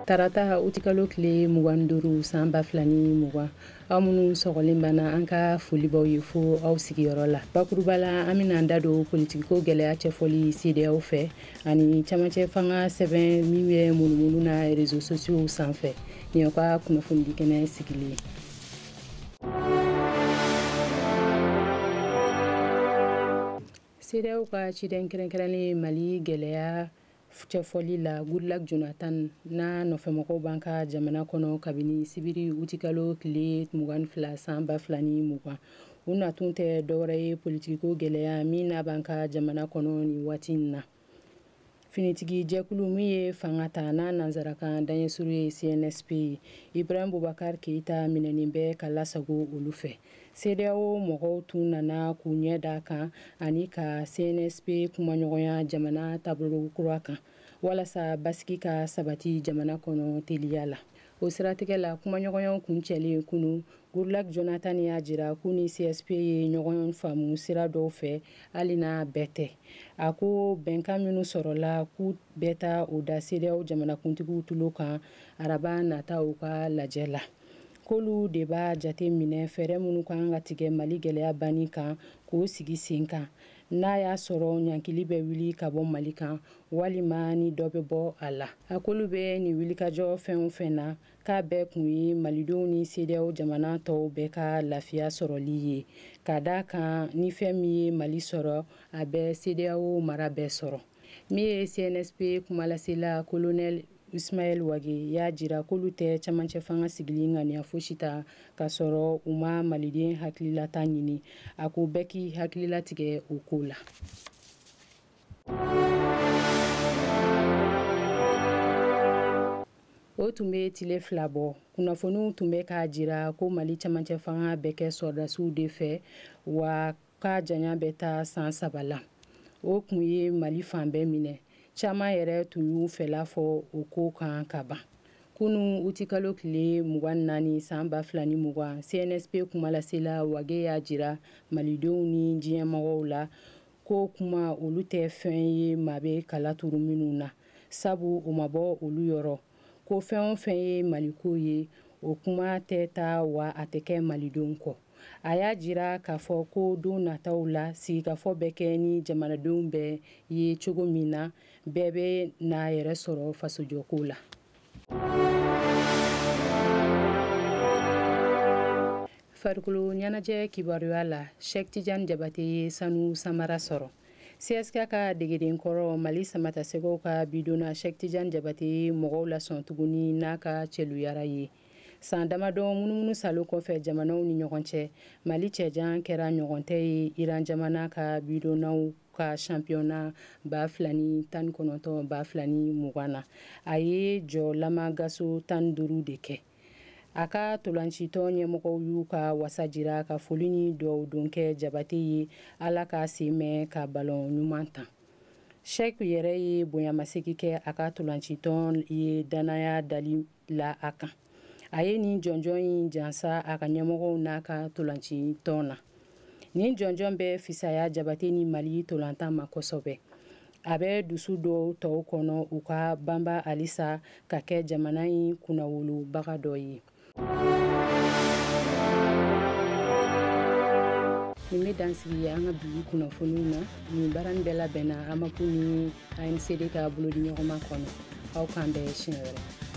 Tarata utikalo tile 25 san 2020, aw minnu sɔgɔlen banna, an ka folibaw ye fo aw sigiyɔrɔ la. Bakuruba la, an bɛna an da don politikiko gɛlɛya cɛfɔli CEDEAO fɛ ani camancɛ fanga sɛbɛn min bɛ munumunu na réseaux sociaux sanfɛ. Nin y'aw ka kunnafonidi kɛnɛ sigilen ye. CEDEAO ka ciden kɛrɛnkɛrɛnnen Mali gɛlɛya cɛfɔli la, Goodluck Jonathan n'a nɔfɛmɔgɔw b'an ka jamana kɔnɔ kabini sibiri utikalo tile 22 san 2020. U natun tɛ dɔwɛrɛ ye politikiko gɛlɛya min n'a b'an ka jamana kɔnɔ nin waati in na. Finitigi jɛkulu min ye fanga ta n'a nansarakan daɲɛsuru ye CNSP ye, Ibrahim Boubacar Keïta minɛnen bɛ ka lasago olu fɛ. CEDEAO mɔgɔw tun nana k'u ɲɛ da kan ani ka CNSP kumaɲɔgɔnya jamana taabolo kura kan walasa basigi ka sabati jamana kɔnɔ teliya la. O siratigɛ la, kumaɲɔgɔnyaw kuncɛlen kunu, Goodluck Jonathan y'a jira k'u ni CSP ye ɲɔgɔn faamu sira dɔw fɛ, hali n'a bɛɛ tɛ. A ko bɛnkan minnu sɔrɔla, k'u bɛ taa o da CEDEAO jamanakuntigiw tulo kan araba nata u ka lajɛ la, k'olu de b'a jate minɛ fɛɛrɛ minnu kan ka tigɛ Mali gɛlɛya banni kan k'o sigi sen kan, n'a y'a sɔrɔ ɲankili bɛ wuli ka bɔ Mali kan walima ni dɔ bɛ bɔ a la. A k'olu bɛ nin wulikajɔ fɛn o fɛn na, k'a bɛɛ kun ye malidenw ni CEDEAO jamana tɔw bɛɛ ka lafiya sɔrɔli ye, ka d'a kan ni fɛn min ye Mali sɔrɔ, a bɛ CEDEAO mara bɛɛ sɔrɔ. Min ye CNSP kumalasela colonel Ismaël Wagué y'a jira k'olu tɛ camancɛ fanga sigili ŋaniya fosi ta k'a sɔrɔ u ma maliden hakililata ɲini. A ko bɛɛ k'i hakilila tigɛ o ko la. O tun bɛ tile 2 bɔ, kunnafoniw tun bɛ k'a jira ko Mali camancɛ fanga bɛ kɛ sɔrɔdasiw de fɛ, wa k'a janya bɛ taa san 3 la. O kun ye Mali fan bɛɛ minɛ, caman yɛrɛ tun y'u fɛla fɔ o ko kan ka ban. Kunu utikalo tile 24 san 2020, CNSP kumalasela Wagué y'a jira malidenw ni diɲɛmɔgɔw la ko kuma olu tɛ fɛn ye maa bɛ kala turu minnu na, sabu o ma bɔ olu yɔrɔ, ko fɛn o fɛn ye maliko ye, o kuma tɛ taa wa a tɛ kɛ malidenw kɔ. A y'a jira k'a fɔ ko don nataw la, sigikafɔ bɛ kɛ ni jamanadenw bɛɛ ye cogo min na, bɛɛ bɛ n'a yɛrɛ sɔrɔ fasojɔko la. Farikolo ɲɛnajɛ kibaruya la, Cheikh Tidiane Diabaté ye sanu samara sɔrɔ. CSK ka degeden kɔrɔ, Mali samatasɛgɛw ka bidonna Cheikh Tidiane Diabaté ye mɔgɔw lasɔn tuguni n'a ka cɛluyara ye. San damadɔ munumunu salo kɔfɛ jamanaw ni ɲɔgɔn cɛ, Mali cɛjan kɛra ɲɔgɔn tɛ ye Iran jamana ka bidonnaw ka championnat 2019 2020 na. A ye jɔ lamagaso 15 de kɛ. A ka tolancitɔn ɲɛmɔgɔw y'u ka wasa jira ka foli ni duwawu don kɛ Diabaté ye, Ala k'a sen mɛn ka balon ɲuman tan. Cheikh yɛrɛ ye bonyamasegin kɛ a ka tolancitɔn ye danaya dali la a kan. A ye nin jɔnjɔn in jansa a ka ɲɛmɔgɔw n'a ka tolancitɔn na. Nin jɔnjɔn bɛ fisaya Diabaté ni Mali tolantan ma kosɛbɛ. A bɛ dusu dɔw tɔw kɔnɔ u ka banba halisa ka kɛ jamana in kunnawolobaga dɔ ye. Nin bɛ dan sigi an ka bi kunnafoniw na. Nin baara in bɛɛ labɛnna AMAPU ni ANCD ka bolodiɲɔgɔnma kɔnɔ. Aw k'an bɛn siɲɛ wɛrɛ.